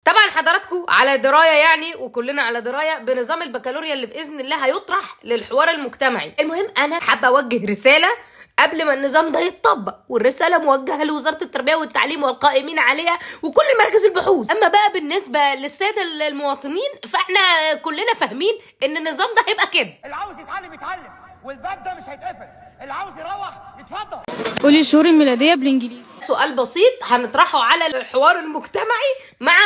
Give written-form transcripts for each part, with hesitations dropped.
طبعا حضراتكم على دراية يعني، وكلنا على دراية بنظام البكالوريا اللي باذن الله هيطرح للحوار المجتمعي. المهم انا حابة اوجه رسالة قبل ما النظام ده يتطبق، والرسالة موجهة لوزارة التربية والتعليم والقائمين عليها وكل مراكز البحوث. اما بقى بالنسبة للسادة المواطنين فاحنا كلنا فاهمين ان النظام ده هيبقى كده. اللي عاوز يتعلم يتعلم، والباب ده مش هيتقفل، اللي عاوز يروح يتفضل. قولي الشهور الميلادية بالانجليزي. سؤال بسيط هنطرحه على الحوار المجتمعي مع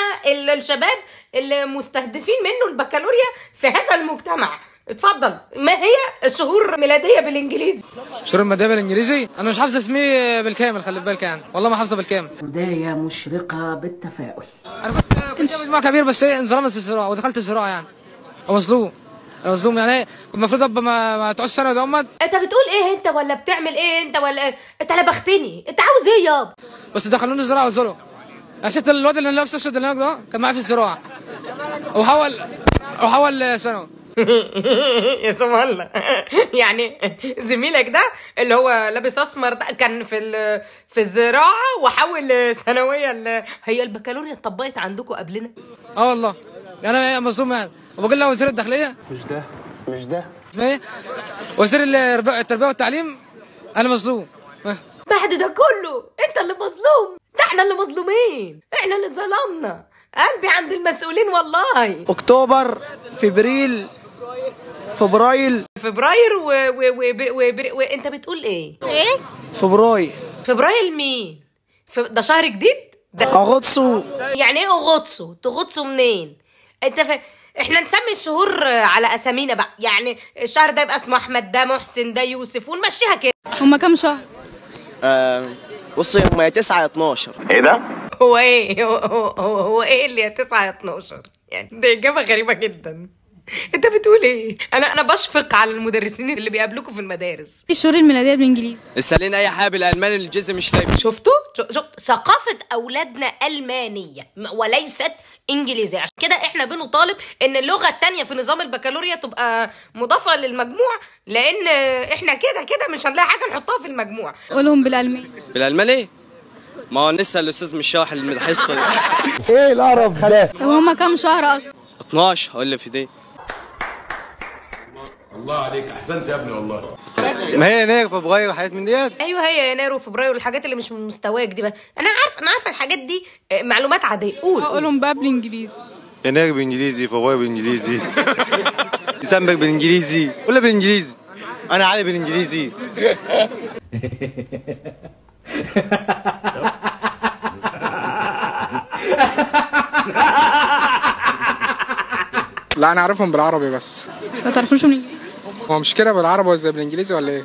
الشباب اللي مستهدفين منه البكالوريا في هذا المجتمع. اتفضل، ما هي الشهور الميلادية بالانجليزي؟ شهور الميلادية بالانجليزي؟ انا مش حافظه اسمي بالكامل، خلي بالك يعني، والله ما حافظه بالكامل. بداية مشرقة بالتفاؤل. انا كنت مجموعة كبير، بس ايه انظلمت في الزراعة ودخلت الزراعة يعني. مظلوم، مظلوم يعني. ايه المفروض ابقى ما تعوز سنة ده امت. انت بتقول ايه انت، ولا بتعمل ايه انت، ولا إيه؟ انت لبختني، انت عاوز ايه يابا؟ بس دخلوني الزراعة وظلم. شفت الواد اللي لابس اسود اللي هناك ده كان معايا في الزراعة وحول ثانوي. يا سبحان الله. يعني زميلك ده اللي هو لابس اسمر ده كان في الزراعة وحول ثانوية. هي البكالوريا اتطبقت عندكم قبلنا؟ اه والله انا مظلوم يعني. وبقول له وزير الداخلية مش ده، مش ده، ايه وزير التربية والتعليم، انا مظلوم. بعد ده كله انت اللي مظلوم؟ ده احنا اللي مظلومين، احنا اللي اتظلمنا. قلبي عند المسؤولين والله. اكتوبر، فبريل، فبراير، فبراير و انت بتقول ايه؟ ايه؟ فبراير. فبراير مين؟ ده شهر جديد؟ ده اغطسو. يعني ايه اغطسو؟ تغطسو منين؟ انت احنا نسمي الشهور على اسامينا بقى، يعني الشهر ده يبقى اسمه احمد، ده محسن، ده يوسف، ونمشيها كده. هما كام شهر؟ بصي هما يا 9 يا 12. ايه ده؟ هو ايه؟ هو ايه اللي يا 9 يا 12؟ يعني دي اجابه غريبة جدا. انت بتقول ايه؟ انا بشفق على المدرسين اللي بيقابلوكوا في المدارس. الشهور الميلادية بالانجليزي. اسالينا اي حاجة بالالماني، الجزء مش لاقي. شفتوا؟ شفت ثقافة اولادنا المانية وليست انجليزية. عشان كده احنا بنطالب ان اللغة الثانية في نظام البكالوريا تبقى مضافة للمجموع، لان احنا كده كده مش هنلاقي حاجة نحطها في المجموع. قولهم بالالماني. بالالماني؟ ما هو لسه الاستاذ مش شرح الحصة دي. ايه القرف ده؟ طب هما كام شهر اصلا؟ 12. هقول لي في دي. الله عليك، احسنت يا ابني والله. ما هي يناير وفبراير وحاجات من ديت. ايوه هي يناير وفبراير والحاجات اللي مش من مستواك دي بقى. انا عارفه الحاجات دي، معلومات عادية. قول. اقولهم بقى بالانجليزي. يناير بالانجليزي، فبراير بالانجليزي، ديسمبر بالانجليزي، ولا بالانجليزي؟ انا علي بالانجليزي. لا انا عارفهم بالعربي بس. ما تعرفوش بالانجليزي؟ هو مش كده بالعربي ولا بالانجليزي ولا ايه؟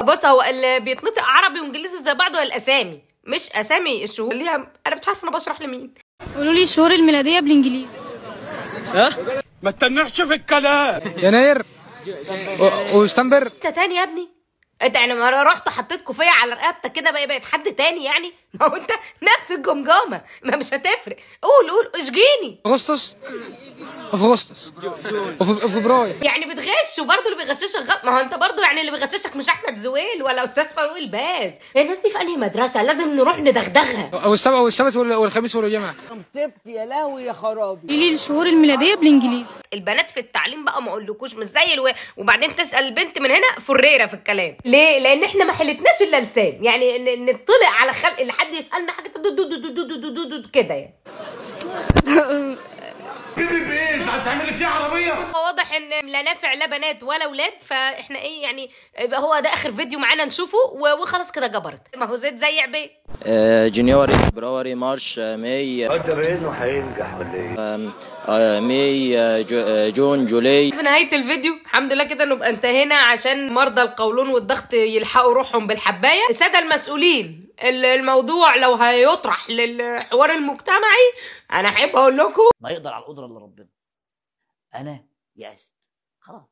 بص هو اللي بيتنطق عربي وانجليزي زي بعض، الاسامي مش اسامي الشهور اللي انا مش عارفه انا بشرح لمين. قولوا لي الشهور الميلادية بالانجليزي. ها؟ ما تتنحش في الكلام. يناير وسبتمبر. انت تاني يا ابني؟ انت يعني ما رحت حطيت كوفيه على رقبتك كده بقى بقت حد تاني يعني؟ ما هو انت نفس الجمجمة، ما مش هتفرق. قول قول اشجيني. اغسطس، وفي اغسطس، وفي فبراير. يعني بتغش، وبرضه اللي بيغششك غلط. ما هو انت برضه يعني اللي بيغششك مش احمد زويل ولا استاذ فاروق الباز. الناس دي في انهي مدرسه؟ لازم نروح ندغدغها. والسبت والخميس والجمعة. سبت يا لهوي يا خرابي. قولي لي الشهور الميلادية بالانجليزي. البنات في التعليم بقى ما اقولكوش مش زي وبعدين تسال البنت من هنا فريره في الكلام. ليه؟ لان احنا ما حلتناش الا لسان، يعني نطلع على خلق اللي حد يسالنا حاجة دو دو دو دو دو دو دو كده يعني. بيبي ايه؟ هتعملي فيها عربية؟ واضح ان لا نافع لا بنات ولا اولاد، فاحنا ايه يعني هو ده اخر فيديو معانا نشوفه وخلاص كده جبرت. ما هو زيت زي عبيد. January، February، March، May. انت باينة هينجح ولا ايه؟ May، June، July. في نهاية الفيديو الحمد لله كده نبقى انتهينا، عشان مرضى القولون والضغط يلحقوا روحهم بالحبايه. السادة المسؤولين، الموضوع لو هيطرح للحوار المجتمعي انا احب اقول لكم ما يقدر على القدرة الا ربنا. انا يأست خلاص.